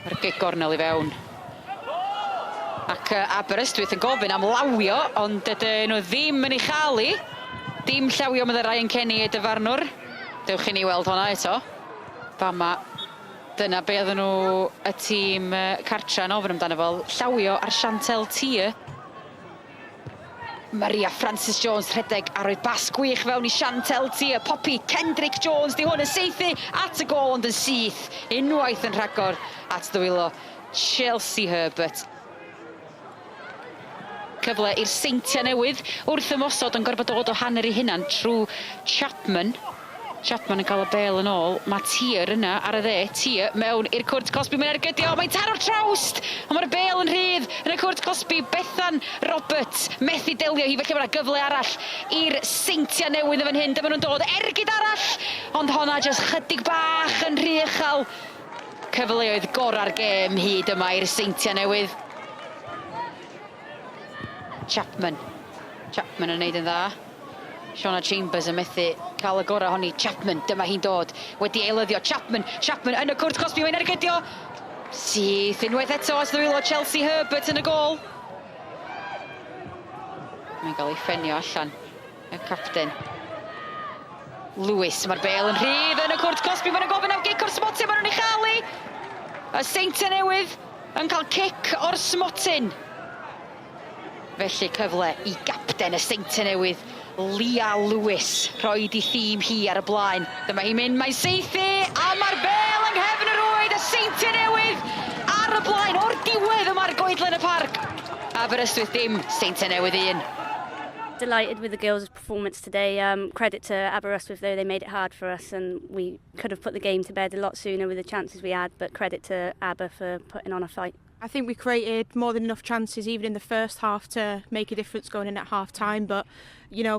Mae'r gic gornel i fewn. Ac Aberystwyth yn gofyn am lawio, ond dydyn nhw ddim yn ei chael hi. Dim llawio meddai Ryan Kenny, y dyfarnwr. Dewch i ni weld honna eto. Fama, dyna be oedden nhw, y tîm cartra yn ofyn amdano fo, llawio ar Chantelle Tear. Maria Francis Jones rhedeg a rhoi bas gwych fewn i Chantelle Tear. Poppy Kendrick Jones di hwn yn saethu at y gôl ond yn syth unwaith yn rhagor at ddwylo Chelsea Herbert. Cyfle i'r Seintiau Newydd wrth ymosod yn gorfod dod o hanner ei hunan trwy Chapman. Chapman yn cael y bêl yn ôl. Mae Tier yna ar y dde. Tier mewn i'r cwrt cosbi. Mae'n ergydio. Mae'n taro'r trawst! Ond mae'r bêl yn rhydd yn y cwrt cosbi. Bethan Roberts methu delio hi. Felly mae yna gyfle arall i'r Seintiau Newydd yn fan hyn. Dyma nhw'n dod. Ergyd arall! Ond honna jyst chydig bach yn rhy uchel. Cyfleoedd gorau'r gêm hyd yma i'r Seintiau Newydd. Chapman. Chapman yn neud yn dda. Shauna Chambers yn methu cael y gorau ohoni. Chapman, dyma hi'n dod. Wedi eilyddio. Chapman, Chapman yn y cwrt cosbi, mae'n ergydio. Syth unwaith eto at ddwylo Chelsea Herbert yn y gôl. Mae'n cael ei ffenio allan, y capten. Lewis, mae'r bêl yn rhydd yn y cwrt cosbi, maen nhw'n gofyn am gic o'r smotyn, maen nhw'n ei chael hi! Y Seintiau Newydd yn cael cic o'r smotyn. Felly cyfle i gapten y Seintiau Newydd, Leah Lewis, rhoid ei thîm hi ar y blaen. Dyma hi'n mynd, mae'n saethu, a mae'r bêl yng nghefn y rwyd, y Seintiau Newydd ar y blaen o'r diwedd yma ar goedlen y parc. Aberystwyth dim, Seintiau Newydd 1. Delighted with the girls' performance today. Credit to Aberystwyth though, they made it hard for us and we could have put the game to bed a lot sooner with the chances we had, but credit to Aber for putting on a fight. I think we created more than enough chances even in the first half to make a difference going in at half time, but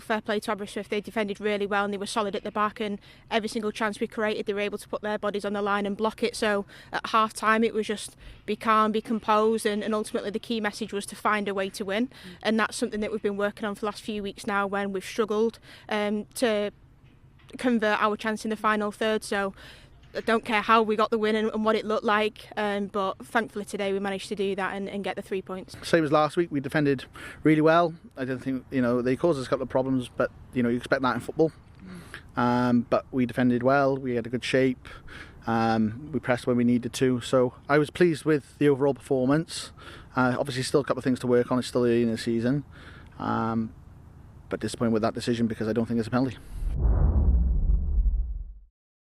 fair play to Aberystwyth, they defended really well and they were solid at the back, and every single chance we created they were able to put their bodies on the line and block it. So at half time it was just be calm, be composed, and ultimately the key message was to find a way to win, and that's something that we've been working on for the last few weeks now when we've struggled to convert our chance in the final third. So I don't care how we got the win and what it looked like, but thankfully today we managed to do that and get the 3 points. Same as last week, we defended really well. I don't think, they caused us a couple of problems, but you expect that in football. But we defended well, we had a good shape, we pressed when we needed to, so I was pleased with the overall performance. Obviously still a couple of things to work on, it's still early in the season, but disappointed with that decision because I don't think it's a penalty.